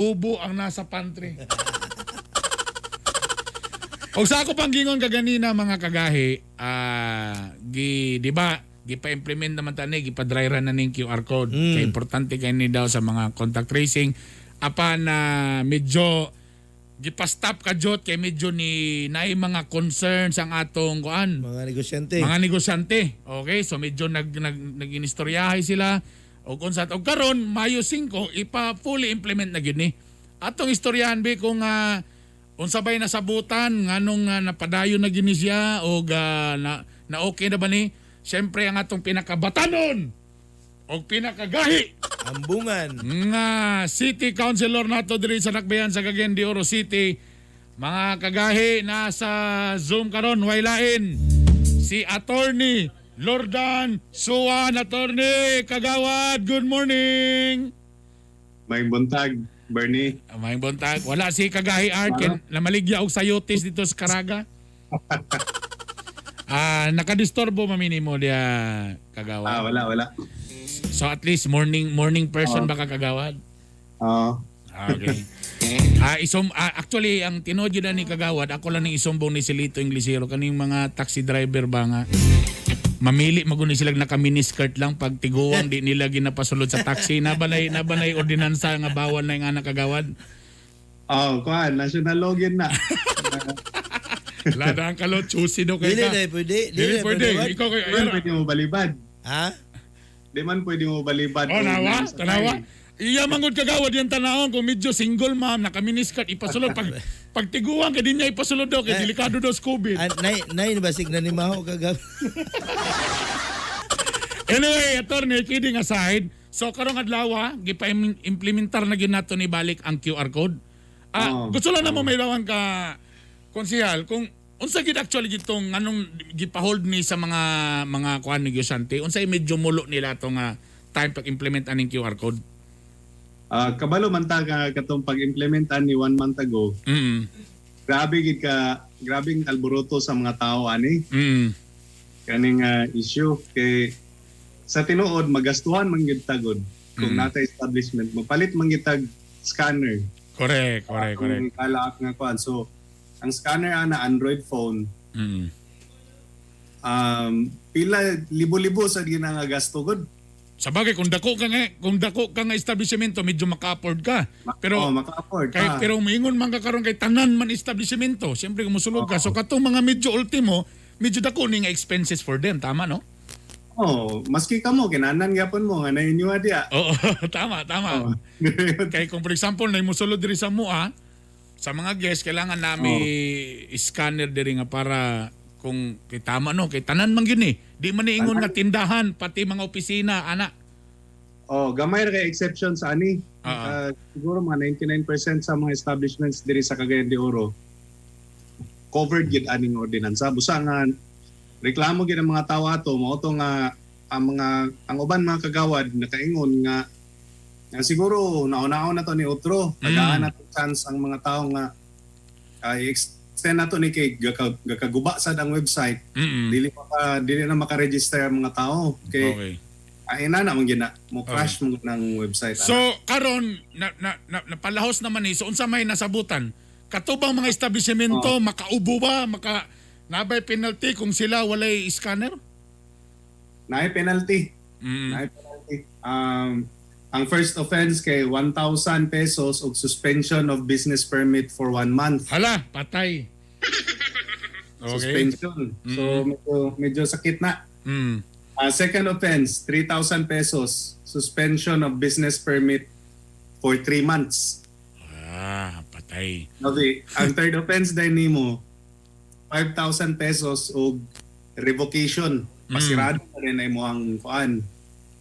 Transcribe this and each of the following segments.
Ubo ang nasa pantry. Og sa ako pang gingon kaganina, mga kagahi, gi di ba, gipa-implement naman tani, gipa dry run na ning QR code. Kay importante kay ni daw sa mga contact tracing. Apan na medyo gipa-stop ka jot kay medyo ni naay mga concerns ang atong kuan. Mga negosyante. Mga negosyante. Okay, so medyo nag nag naginistoryahay sila og unsa og karon Mayo 5 ipa fully implement na gyud ni. Atong istoryahan be kung unsa bay nasabutan, nganong napadayon na gyud ni siya og na, na okay na ba ni? Siyempre ang atong pinakabatanon og pinakagahi Ambungan. Nga city councilor nato diri sa Dakbayan sa Cagayan de Oro City. Mga kagahi, nasa Zoom karon, way lain si Attorney Lordan Suan. Attorney Kagawad, good morning. May buntag, Bernie. May buntag. Wala si Kagahi Art kay namaligya og sayotes dito sa Caraga. Nakadisturbo mamini mo diya, Kagawad? Ah, wala, wala. So at least morning morning person ba ka, Kagawad? Oo. Ah, okay. Actually ang tinuod yun na ni Kagawad, ako lang ning isumbong ni Silito Inglesero kaning mga taxi driver ba nga mamili maguni sila naka miniskirt lang pag tiguang, di nila ginapasulod sa taxi. Nabalay ordinansa nga bawal na yung anak, Kagawad? Oh, kuan, national law yun na. Wala na ang kalot, choosy do kay Dili ka. na pwede. Dili Dili pwede. pwede. Ikaw kay Di man pwede mo balibad. Ha? Di man pwede mo balibad. Oh, kung nawa, nasa tanawa. tayo. Iya mangod, Kagawad, yung tanawon kung medyo single ma'am naka miniskirt ipasulod pag pagtiguang kay di niya ipasulod daw kay Eh. delikado daw sa COVID. Ah, nay nay basig na ni Maho kagab. Anyway, attorney, kidding aside, so karong adlaw, gipa-implementar na gyud nato ni balik ang QR code. Oo. Gusto lang namo may ka konsehal kung unsa gid actually gitong anong gipa-hold ni sa mga kuan negosyante, unsay medyo mulo nila tong time pag-implement aning QR code? Ah, kabalo man ta ka katong pag-implement ani one month ago. Grabe gid ka, grabing alboroto sa mga tao ani kaning issue kay sa tinuod magastuhan man gid tagod kung nata establishment mapalit man gid tag scanner. Correct, correct, correct. Kung kalaak nga kuan. So ang scanner ana Android phone, pila libo-libo sa gina nga gasto gud. Sa bagay kung dako ka nga establishmento medyo maka-afford ka. Pero Oh, maka-afford kay, ka. pero moingon man ka karon kay tanan man establishmento, siyempre kung mosulod ka. So katong mga medyo ultimo, medyo dako ni nga expenses for them, tama no? Oh, maski kamo kinanan gyapon mo nga na inyo diya. Oo, tama, tama. Oh. Kay kung for example na mosulod diri sa mua, sa mga guests kailangan nami scanner diri nga para kung kay tama no, kay tanan man gyud ni. Di man niingon nga tindahan pati mga opisina ana. Oh, gamay ra kay exception sa ani. Ah. Siguro mga 99% sa mga establishments diri sa Cagayan de Oro covered gid aning ordinansa. Busa nga reklamo gid ang mga tawo ato mao to nga ang mga ang uban mga kagawad nakaingon nga nga siguro nauna-una na to ni otro. Tagaan na to chance ang mga tao nga i-extend na to ni kay gakaguba sad ang website. Dili na maka-register ang mga tao kay ay na man gina mo crash mo ng website. So karon na, na, na, napalahos naman ni, so unsa may nasabutan? Katubang mga establishmento makaubo ba maka nabay penalty kung sila walay scanner? Naay penalty. Naay penalty. Ang first offense kay 1,000 pesos og suspension of business permit for one month. Hala, patay. Okay. Suspension. So medyo, medyo sakit na. Second offense, 3,000 pesos. Suspension of business permit for 3 months. Ah, patay. Okay. Ang third offense din nimo, 5,000 pesos og revocation. Pasirado pa rin ay mo ang kuan.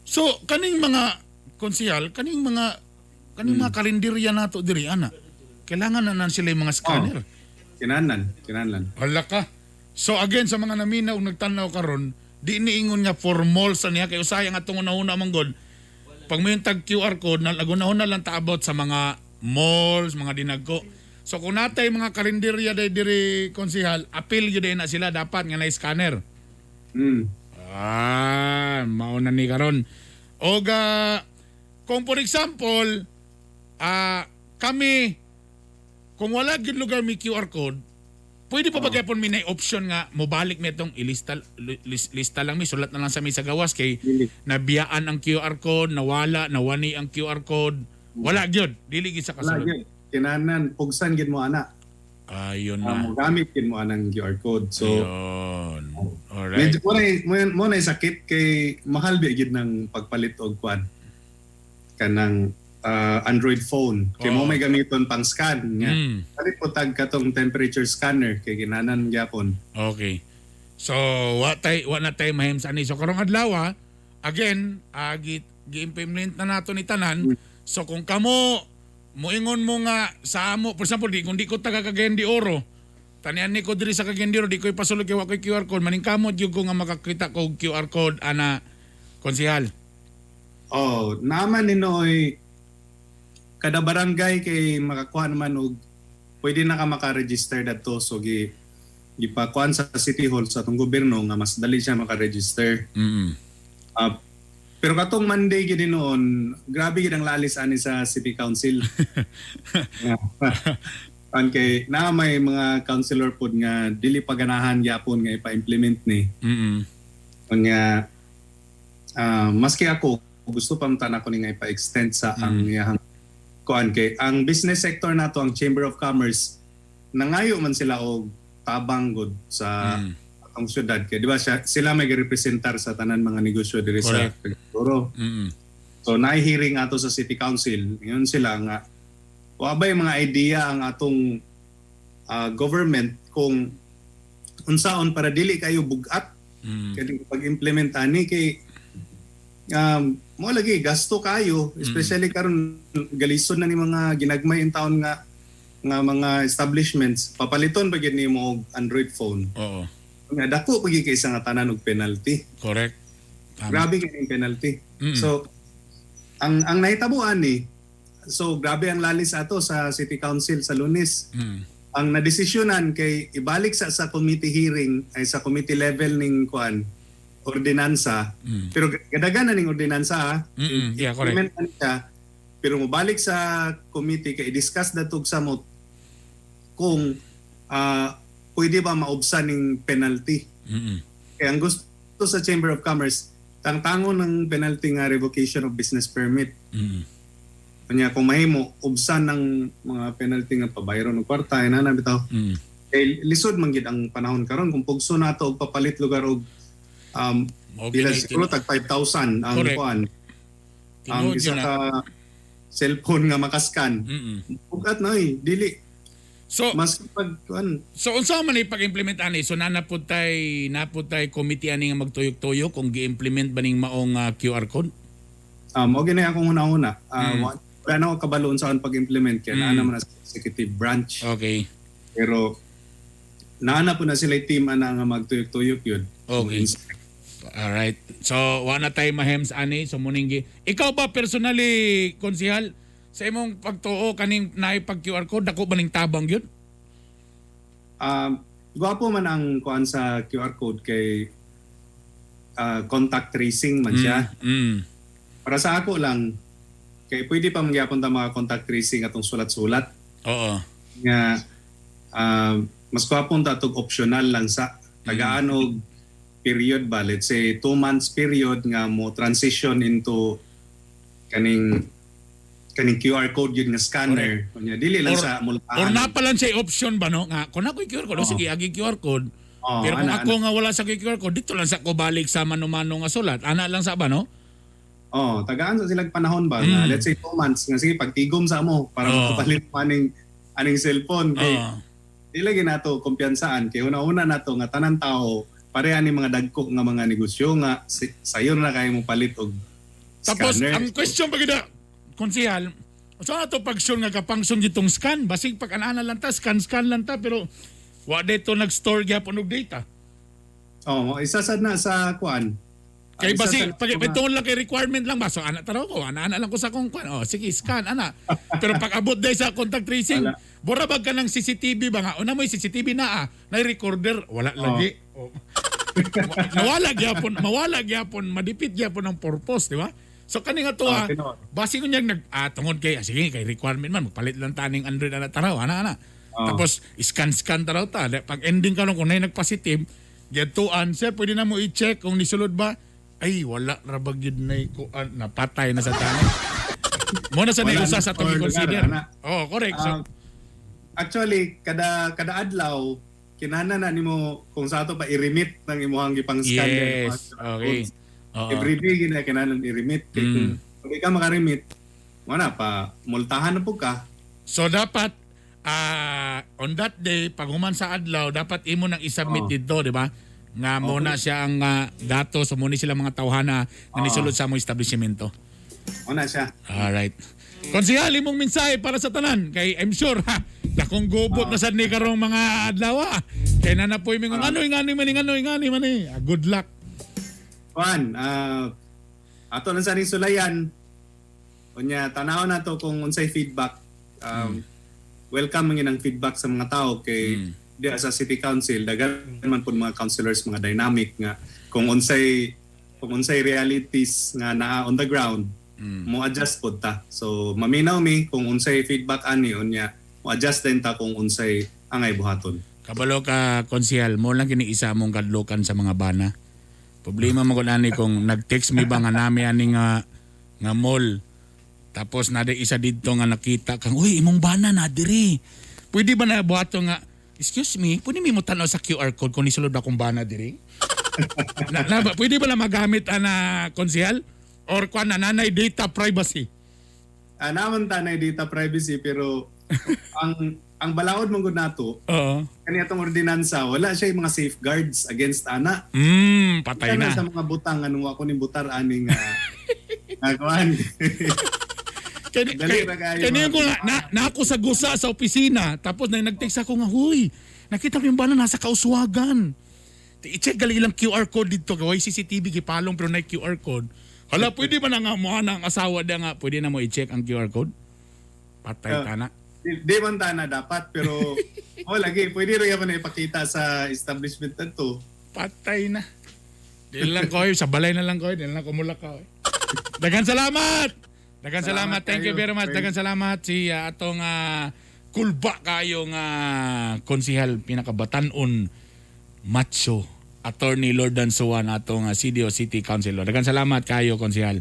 So kaning mga konsehal, kaning mga karinderya nato diri ana. Kailangan na nan sila yung mga scanner. Kinanan, kinanan. Hala ka. So again sa mga naminaw ug nagtan-aw karon, di niingon nga formal sa niya kay usahay ang atong una-una man gud. Pag may tag QR code na laguna lang ta about sa mga malls, mga dinagko. So kung natay mga karinderya day diri, konsehal, apil gyud na sila dapat nga na scanner. Ah, mao na ni karon. Og kung for example, Kami, kung wala gyud lugar may QR code, pwede pa ba gyapon mi na option nga mobalik mi itong ilista lista lang mi, sulat na lang sa mi sa gawas kay Dili. nabiyaan ang QR code, nawala, nawani ang QR code. Wala gyud, dili gyud sa Wala kasulod. gyud. Kinahanglan pugsan gyud mo ana. Ayun Ah, na. mo gamit gyud mo anang QR code. So Ayun. Alright. medyo mo na sakit kay mahal biya gyud ng pagpalit og kwan kanang Android phone. Kay mo Oo. may gamiton pang scan nga. Palit po tag katong temperature scanner kay ginanan gyapon. Okay. So, wa na tay mahim sa ani. So karong adlaw, again, gi-implement na nato ni tanan. So kung kamo moingon mo nga sa amo, for example, di kung di ko taga Cagayan de Oro, tanian ni ko diri sa Cagayan de Oro, di ko ipasulod kay wa koy QR code, maningkamot gyud ko nga makakita ko og QR code ana, konsihal. Oh, naman ni Noy, kada barangay kay makakuha naman og pwede na ka makaregister dadto, so gipakuan sa City Hall sa atong gobyerno nga mas dali siya makaregister. Ah, pero katong Monday gid noon, grabe gid ang lalis ani sa City Council. An kay na may mga councilor pod nga dili pa ganahan gyapon nga ipa-implement ni. Nga maski ako gusto pa man ko ni nga ipa-extend sa ang iyahang kuan kay ang business sector nato, ang Chamber of Commerce, nangayo man sila og tabang gud sa atong syudad kay di ba siya, sila may representar sa tanan mga negosyo diri sa Cagayan. So naay hearing ato sa City Council. Ngayon sila nga wa bay mga idea ang atong government kung unsaon para dili kayo bugat kay pag-implement ani kay mo lagi gasto kayo, especially karon galisod na ni mga ginagmay in taon nga nga mga establishments, papaliton pa gyud nimo og Android phone Oo. nga dako pa gyud kay nga tanan og penalty. Correct. Tama. Grabe kay ning penalty. So ang nahitabuan ni, so grabe ang lalis ato sa City Council sa Lunes. Ang nadesisyonan kay ibalik sa committee hearing ay sa committee level ning kuan ordinansa, pero gadagan na ning ordinansa ha. Yeah, correct. Implement na siya, pero mobalik sa committee kay i-discuss datog samot kung pwede ba maubsan ning penalty. Kaya ang gusto sa Chamber of Commerce, tangtangon ng penalty nga revocation of business permit. Kanya kung mahimo, ubsan ng mga penalty nga pabayron og kwarta, ina na bitaw. Kay lisod man gid ang panahon karon kung pugso nato og papalit lugar og Okay pila na, siguro tag 5,000 ang kuan ang Tinuod isa yun na. ka cellphone nga makascan. Bugat na oy, dili So, mas pag kuan. So unsa man pag-implement ani? So napud tay committee ani nga magtuyok-tuyok kung gi-implement ba ning maong QR code? Mo gini akong una-una. Wala na ako kabalo unsaon pag-implement kay naa naman na sa executive branch. Pero naa na po na sila team ana nga magtuyok-tuyok yun. Okay. Alright. So wa na tay mahems ani, so muning ikaw ba personally, konsihal, sa imong pagtuo kaning naay pag QR code, dako ba ning tabang yun? Gwapo man ang kuan sa QR code kay contact tracing man siya. Para sa ako lang kay pwede pa magyapon ta mga contact tracing atong sulat-sulat nga mas gwapon ta tog optional lang sa tagaan og period ba, let's say 2 months period nga mo transition into kaning kaning QR code yun nga scanner. Kunya dili lang sa Or multahan. na pa lang siya option ba no nga kung ako'y QR code, oh, sige agi QR code. Oo, Pero kung ana, ako nga wala sa QR code, dito lang sa ko balik sa mano-mano nga sulat. Ana lang sa ba no? Oh, tagaan sa silang panahon ba nga let's say 2 months nga sige pagtigom sa mo para makapalit mo aning aning cellphone kay di lagi nato kumpiyansaan kay una-una nato nga tanan tao pareha ni mga dagko nga mga negosyo nga sayon na kayo mo palit og Tapos scanner. ang question pa gid, konsihal, so na to pag sure nga kapangson gitong scan, basig pag ana lang ta, scan scan lang ta, pero wa dito nag-store gyapon og data. Oh, isa sad na sa kuan. Kay Isa basig sad pag ito lang kay requirement lang ba, so ana taraw ko, ana ana lang ko sa akong kuan. Oh, sige scan ana. Pero pag abot day sa contact tracing, Wala. bura bag ka ng CCTV ba nga? Una mo yung CCTV na na recorder, wala lagi. Oh. Nawala gyapon, mawala gyapon, madipit gyapon ang purpose, di ba? So kani nga to Ah, ah, tinuod. basi ko niyang nag tungod kay sige kay requirement man magpalit lang taning Android ana taraw ana ana. Tapos scan scan taraw ta. Pag ending karon kung nay nagpositive, gituan sir pwede na mo i-check kung nisulod ba. Ay wala ra ba gyud nay kuan napatay na sa tanan. Mo na sa Wala na usa na sa atong or lugar, i-consider. ana. Oh, correct. So, Actually, kada kada adlaw kinahanglan na nimo kung sa ato pa i-remit ng imuhang gipang-scan. Yes. Okay. Oo. Every day gina kinahanglan i-remit kay kung di ka maka-remit, wala pa multahan na pud ka. So dapat on that day pag human sa adlaw dapat imo nang i-submit didto, di ba? Nga mo na siya ang datos, so mo ni sila mga tawhana nga nisulod sa among establishmento. Wala siya. Alright. Konsehal, imong mensahe para sa tanan kay I'm sure ha dakong gubot na sad ni karong mga adlaw ah. Kay na napoy mingon ano ingani man ingano ingani man eh. Ah, good luck. Juan, ato lang sa ning sulayan. Unya tanaw na to kung unsay feedback. Welcome man ang feedback sa mga tao kay diya sa City Council daghan man pud mga councilors mga dynamic nga kung unsay realities nga naa on the ground mo adjust pud ta. So maminaw mi kung unsay feedback ani, unya mo adjust din ta kung unsay angay buhaton. Kabalo ka, konsehal, mo lang kini isa mong kadlokan sa mga bana. Problema mo kun ani kung nag-text mi ba nga nami ani nga nga mall. Tapos na isa didto nga nakita kang, "Uy, imong bana na diri." Pwede ba na buhato nga, "Excuse me, pwede mi mo tan-aw sa QR code kung nisulod akong bana diri?" Pwede ba na magamit ana, konsehal? Or kuan na nanay data privacy? Ah, naman tanay data privacy pero ang balaod man gud nato kani atong ordinansa wala siya yung mga safeguards against ana. Patay Kana na. sa mga butang anong ako ning butar ani nga nga kuan. Kaya, Dali kaya, ra kayo, kaya mga ko na ako sa gusa sa opisina, tapos na nag-text ako nga, "Huy, nakita ko yung bana nasa Kauswagan." I-check gali ilang QR code dito, gaway CCTV gipalong pero na QR code. Hala, pwede ba na nga mo na ang asawa da nga, pwede na mo i-check ang QR code? Patay ta na. Di man tana dapat pero oh lagi pwede ra gyapon na ipakita sa establishment adto. Patay na. Di lang ko, sa balay na lang ko, di lang ko mula ka. Dagan salamat! Dagan salamat. Salamat Thank you kayo. very much. Dagan salamat si atong kulba kayo nga konsihal pinakabatanon macho Attorney Lordan Suan atong CDO City Councilor. Dagan salamat kayo, konsihal.